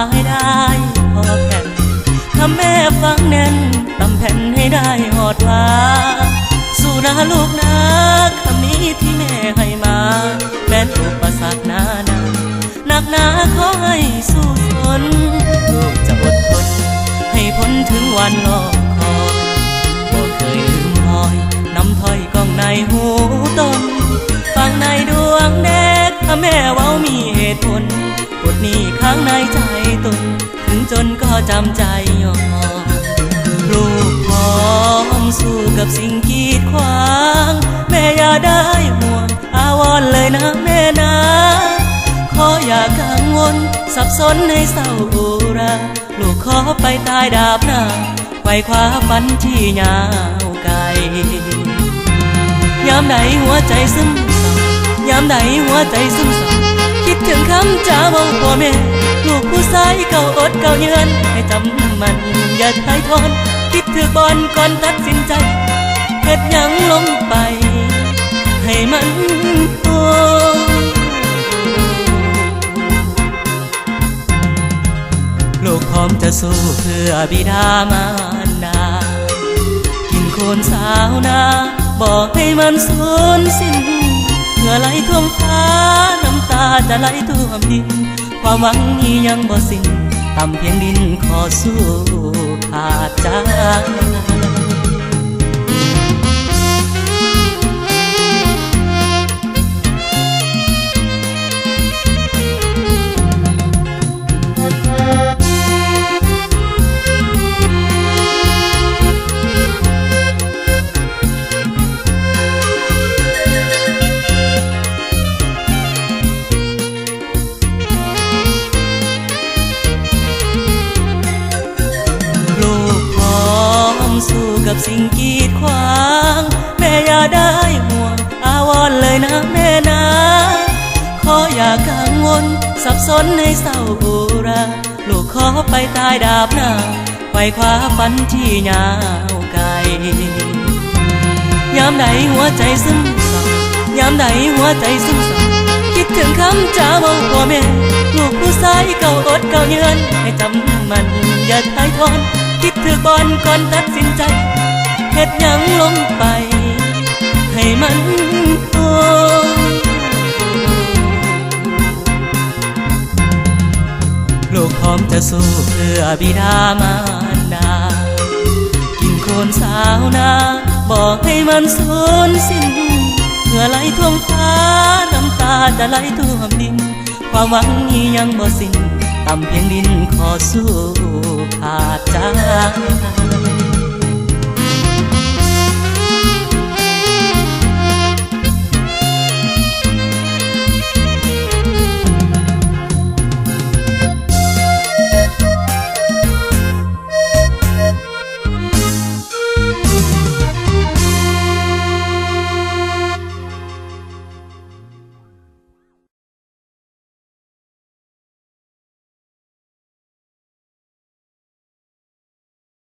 ໃຫ້ໄດ້ພໍແຜ່ນ ຄຳແມ່ຟັງແໜ້ນ ຕຳແຜ່ນໃຫ້ໄດ້ຮອດວ່າ ສູ້ນາລູກນາ ຄຳນີ້ທີ່ແມ່ໃຫ້ມາ ແມ່ນອຸປະສັກໜາໜາ ໜັກໜາຂໍໃຫ້ສູ້ຊົນ ລູກຈະອົດທົນ ໃຫ້ພົ້ນເຖິງວັນລໍຄອຍ ບໍ່ເຄີຍລືມຫອຍ ນຳຖ້ອຍກ້ອງໃນຫູຕົນ ຟັງໃນດວງແດດ ຖ້າແມ່ເວົ້າມີເຫດຜົນ ປົດໜີ້ຄ້າງໃນໃຈຕົນ ເຖິງຈົນກໍຈຳໃຈຍອມ ລູກພ້ອມສູ້ກັບສິ່ງກີດຂວາງ ແມ່ຢ່າໄດ້ຫ່ວງ ອາວອນເລີຍນະແມ່ນາ ຂໍຢ່າກັງວົນ ສັບສົນໃຫ້ເສົ້າອຸຣາ ລູກຂໍໄປຕາຍດາບໜ້າ ໄຂວ່ຄວ້າຝັນທີ່ຍາວໄກ ຍາມໃດຫົວໃຈຊຶມເສົ້າ ຍາມໃດຫົວໃຈຊຶມເສົ້າ ຄິດເຖິງຄຳຈາເວົ້າພໍ່ແມ່ ລູກຜູ້ຊາຍເກົ່າອົດເກົ່າເຍືອນ ໃຫ້ຈຳໝັ້ນຢ່າຖ່າຍຖອນ ຄິດຖືກບ່ອນກ່ອນຕັດສິນໃຈ ເຮັດຫຍັງລົງໄປ ໃຫ້ມັນໂຕ ລູກພ້ອມຈະສູ້ເພື່ອບິດາມານດາ ກິນໂຄນຊາວນາ ບໍ່ໃຫ້ມັນສູນສິ້ນ ເຫື່ອໄຫຼຖ້ວມຟ້າ ນ້ຳຕາຈະໄຫຼຖ້ວມດິນ ຄວາມຫວັງນີ້ຍັງບໍ່ສິ້ນ ຕ່ຳພຽງດິນຂໍສູ້ຂາດໃຈ. ລູກພ້ອມສູ້ກັບສິ່ງກີດຂວາງ ແມ່ຢ່າໄດ້ຫ່ວງ ອາວອນເລີຍນະແມ່ນາ ຂໍຢ່າກັງວົນ ສັບສົນໃຫ້ເສົ້າອຸຣາ ລູກຂໍໄປຕາຍດາບໜ້າ ໄຂວ່ຄວ້າຝັນທີ່ຍາວໄກ ຍາມໃດຫົວໃຈຊຶມເສົ້າ ຍາມໃດຫົວໃຈຊຶມເສົ້າ ຄິດເຖິງຄຳຈາເວົ້າພໍ່ແມ່ ລູກຜູ້ຊາຍເກົ່າອົດເກົ່າເຍືອນ ໃຫ້ຈຳໝັ້ນຢ່າຖ່າຍຖອນ ຄິດຖືກບ່ອນກ່ອນຕັດສິນໃຈ ເຮັດຫຍັງລົງໄປ ໃຫ້ມັນໂຕ ລູກພ້ອມຈະສູ້ເພື່ອບິດາມານດາ ກິນໂຄນຊາວນາ ບໍ່ໃຫ້ມັນສູນສິ້ນ ເຫື່ອໄຫຼຖ້ວມຟ້າ ນ້ຳຕາຈະໄຫຼຖ້ວມດິນ ຄວາມຫວັງນີ້ຍັງບໍ່ສິ້ນ ຕ່ຳພຽງດິນຂໍສູ້ຂາດໃຈ.